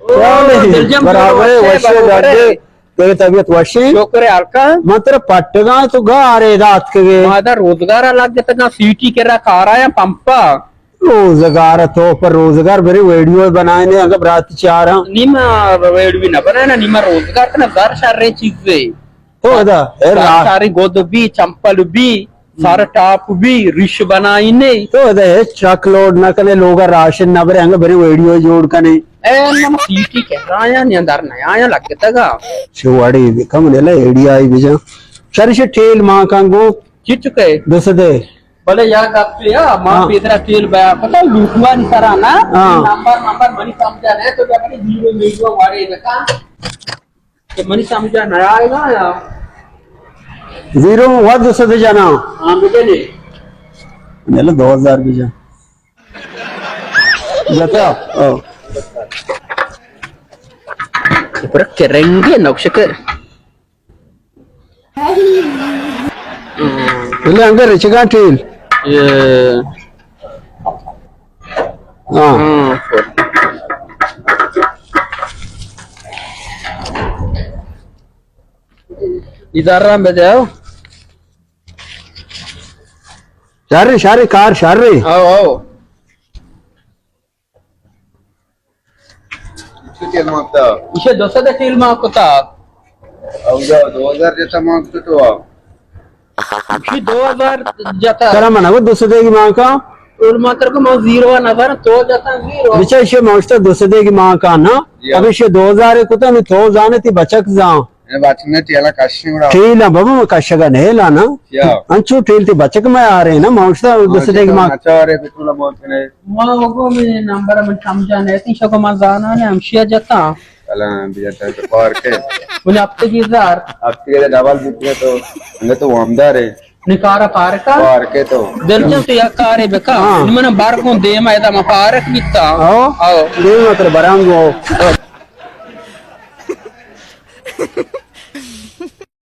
او، دلجم برابر، وش، وش، ڈاڈے۔ تیری طبیعت وش ہے؟ شکر ہے، ہلکا۔ من ترا پٹگاں تو گار ادا اتکگے۔ ما دا روزگار لگ گتگاں، سیٹی کرا کارا یا پمپا۔ روزگار تو پر روزگار برے ویڈیو بنائینے، اگر برات چاراں۔ نیما ویڈیو نہ بنائینا، نیما روزگار کنا در شر چیز ہے۔ تو ادا، اے را- ساری گد بی، چمپل بی، سارا ٹاپ بی، ریش بنائینے۔ تو ادا ہچ ٹرک لوڈ نہ کنے، لوگا راشن نہ برے، انگا برے ویڈیو جوڑ کنے۔ اے نم سیٹی کہرایا، نی اندر نہ آیا لگتگا۔ چو اڑی بکم نے لا ایڈیا ای بجا۔ شر شر ٹیل ما کن گو۔ چی چکے؟ دو سدے۔ بلے یا گپے یا، ما ہاں۔ پیدرا ٹیل بیا، پتہ لوٹوانی سرا نا، ہاں۔ نمبر، نمبر منی سمجھا نہیں، تو کیا کرے، زیرو میڈیا وارے لکھا۔ تو منی سمجھا نہ آئے گا یا؟ زیرو وا دو سد جنا۔ ہاں، بجے نے۔ ملا دو ہزار بجا۔ جتا؟ او۔ پر کرنگے نقشہ کر۔ بلے انگا رچگاں ٹیل۔ اے۔ ہاں۔ ہاں۔ ادارہ میں دے آؤ۔ شر، شر، کار شر۔ آؤ، آؤ۔ چو تیل مانگتا؟ ایشی دو سد تیل مانگ کتا۔ او جا، دو ہزار جتا مانگ تو تو۔ ایشی دو ہزار جتا۔ ترا من گو دو سد کی مانگ کا؟ اور ما تر کو ما زیرو نظر تو جتا زیرو۔ بچا ایشی مانگتا دو سد کی مانگ کا نا؟ جی۔ اب ایشی دو ہزار کتا نی تو زانے تی بچک زان۔ اے بات نے ٹیلا کشی گڑا۔ ٹیلا بابا ما کشگا نیلا نا۔ کیا؟ انچو ٹیل تی بچک میں آ رہے نا، ما اشتا ہاں، دس دیگ ما۔ اچھا، ارے پٹرول موت نے۔ ما وگو میں نمبر من سمجھا نہیں، تین شو کو ما زانا نے ہمشیا جتا۔ سلام، بیا تو پارک ہے۔ انہیں ہفتے کی ہزار۔ ہفتے کے ڈبل بکنے تو، انہیں تو وامدار ہے۔ نکارا پارکا؟ پارک ہے تو۔ دل جن تو یک کارے بکا۔ ہاں۔ من بار کو دیما ادا ما پارک بیتا۔ آؤ۔ آؤ۔ دیما تر برانگو۔